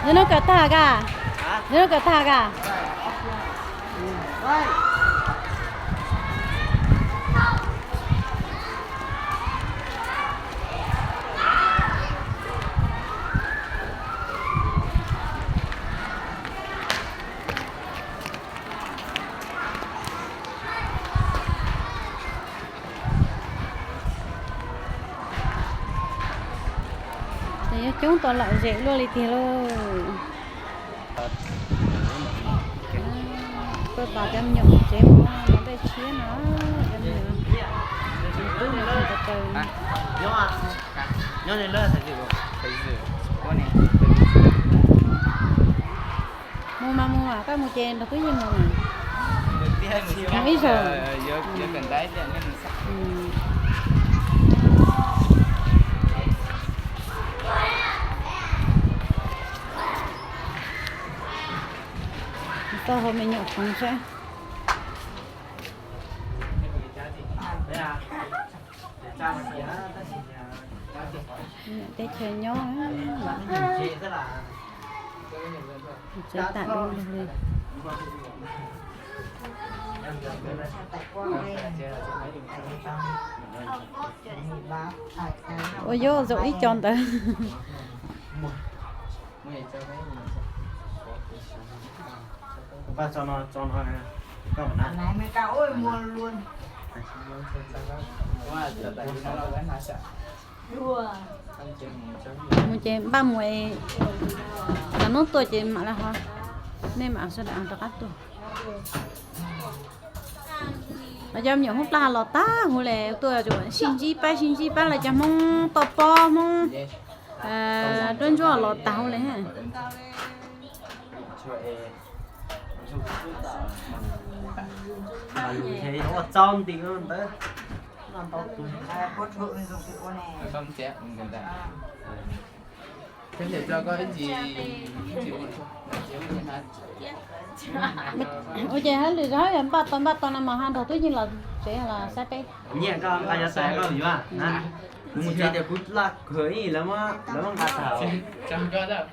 Nyob no kawm tag ka? Nyob no kawm tag ka? Ces yuav coob tau lom zem luaj li tiag lauj. Peb pab cov me nyuam tsev mus no tej tshiab no, cov me nyuam tub no tau taws. Mus mas mus mas, koj mus ces nrog twb yeej mus mas. Mus ib zaug. Tau hau me nyuam foov seb. Teb chaws nyob tsev tam li. Ua yuav zaum ib co ntawd. Mus ces npaj mus, cov hnub tuaj ces mam li ho, nej mam sawv daws rov qab tuaj. Cov me nyuam Hmoob Plaj los tag huv li, tuaj sib ntsib pab sib ntsib pab los cov Hmoob toj pob Hmoob Duab Ntsuab los tag huv li. Ua txaus nti ntawd. Ua ces hab lwm zaus yog npaj tau npaj tau no mas ho nrog tub yeej los tsev los saib peb. Nyiam koj nqa cov tais koj yuav na. Kuv mus tsev tias kuv laj kawg ib lawv muab nqa tag.